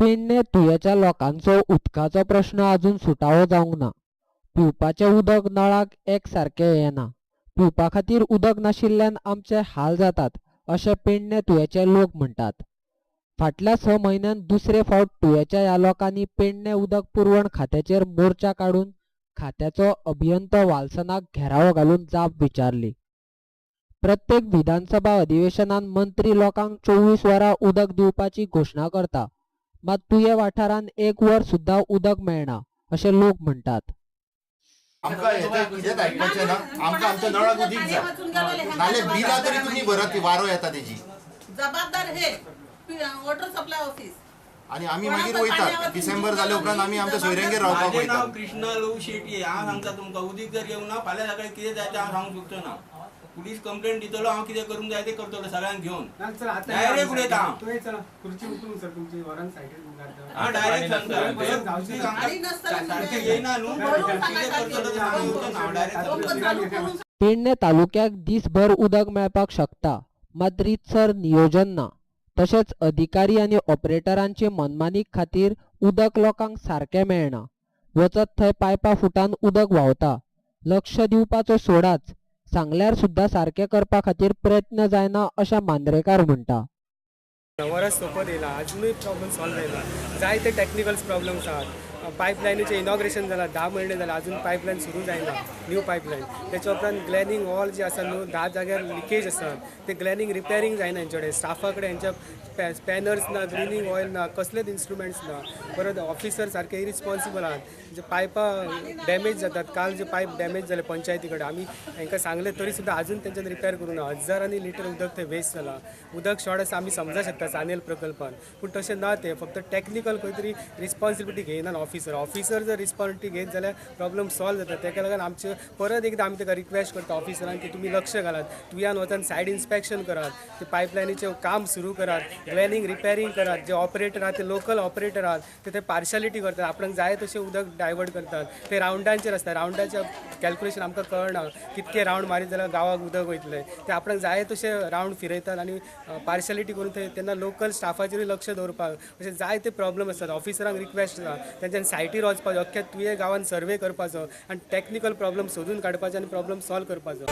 पेडणे तुयेच्या लोकांचो उदकाचो प्रश्न अजून सुटावो जावंक ना. पिवपाचें उदक नळाक एक सारकें येना. पिवपा खातीर उदक नाशिल्ल्यान आमचे हाल जातात अशें पेडणे तुयेचे लोक म्हणटात. फाटल्या 6 म्हयन्यांत दुसरे फावट तुयेच्या ह्या लोकांनी पेडणे उदक पुरवण खात्याचेर मोर्चा काडून खात्याचो अभियंतो वाल्सनाक घेरावो घालून जाप विचारली. प्रत्येक विधानसभा अधिवेशनान मंत्री लोकांक 24 वरां उदक दिवपाची घोशणा करता, मात तुये वाठारांत 1 वर सुद्दां उदक मेळना अशें लोक म्हणटात. आमकां हें कितेंच आयकपाचें ना, आमकां आमच्या नळाक उदीक जाय, नाल्यार बिलां तरी तुमी भरात, ती वारो येता तेजी जबाबदार हे वॉटर सप्लाय ऑफिस. आनी आमी मागीर वयतात डिसेंबर जाले उपरांत आमी आमच्या सोयऱ्यांगेर रावपाक माझे नाव वयतात. कृष्णा लव शेट्टी. हांव सांगता तुमकां, उदीक जर येवना ना फाल्यां सकाळी कितें जाय तें हांव सांगूंक शकचो ना. पुलीस कंप्लेंट दितलो, हांव कितें करूंक जाय तें करतलो सगळ्यांक घेवन. डायरेक्ट उलयता हांव. हांव डायरेक्ट सांगता, सारकें येयना न्हू, कितें करतलो तें सांगूंक शकचो ना हांव, डायरेक्ट सांगता. पेडणे तालुक्याक दीसभर उदक मेळपाक शकता, मात रितसर नियोजन ना. तशेंच अधिकारी आनी ऑपरेटरांचे मनमानी खातीर उदक लोकांक सारकें मेळना. वचत थंय पायपा फुटान उदक व्हांवता. लक्ष दिवपाचो सोडाच, सांगल्यार सुद्दां सारकें करपा खातीर प्रयत्न जायना अशें मांद्रेकार म्हणटा. वरस सोंपत येयला, अजुनूय प्रॉब्लम सॉल्व जायना. जायते टॅक्निकल प्रॉब्लम्स आहात. पायपलायनीचें इनॉग्रेशन जालां, 10 म्हयने जाले, अजून पायपलायन सुरू जायना, न्यू पायपलायन. तेच्या उपरांत ग्लॅनिंग हॉल जी आसा न्हू, 10 जाग्यार लिकेज आसा, ते ग्लॅनिंग रिपेरींग जायना. हेंचे कडेन स्टाफा कडेन हेंच्या स्पॅनर्स ना, क्लिनींग ऑयल ना, कसलेच इन्स्ट्रुमेंट्स ना. परत ऑफिसर सारके इरिस्पॉन्सिबल आहात. जे पायपां डॅमेज जातात, काल जे पायप डॅमेज जाले पंचायती कडेन, आमी हेंकां सांगलें तरी सुद्दां अजून तेंच्यान रिपेर करूं ना. हजारांनी लिटर उदक थंय वेस्ट जालां. उदक शॉर्ट आसा आमी समजा शकता चानेल प्रकल्पान, पूण तशें ना, तें फक्त टॅक्निकल खंय तरी रिस्पॉन्सिबिलिटी घेयना ऑफिसर. ऑफिसर जर रिस्पॉन्सिबिलिटी घेत जाल्यार प्रॉब्लम सॉल्व जाता. तेका लागून आमचे परत एकदां आमी तेका रिक्वेस्ट करता ऑफिसरांक की तुमी लक्ष घालात, तुयान वचून सायड इन्स्पेक्शन करात, ते पायपलायनीचें काम सुरू करात, ग्लॅनिंग रिपेरींग करात. जे ऑपरेटर आहात ते लोकल ऑपरेटर आहात, ते पार्शालिटी करतात, आपणाक जाय तशें उदक डायवर्ट करतात. ते रावंडांचेर आसता, रावंडाचें कॅल्कुलेशन आमकां कळना, कितके रावंड मारीत जाल्यार गांवाक उदक वयतलें, ते आपणाक जाय तशें रावंड फिरयतात आनी पार्शालिटी करून थंय तेन्ना लोकल स्टाफाचेरूय लक्ष दवरपाक अशें जायते प्रॉब्लम आसात. ऑफिसरांक रिक्वेस्ट आसा तेंच्यान सायटीर वचपाचो, अख्ख्या तुये गांवान सर्वे करपाचो आनी टॅक्निकल प्रॉब्लम सोदून काडपाचो आनी प्रॉब्लम सॉल्व करपाचो.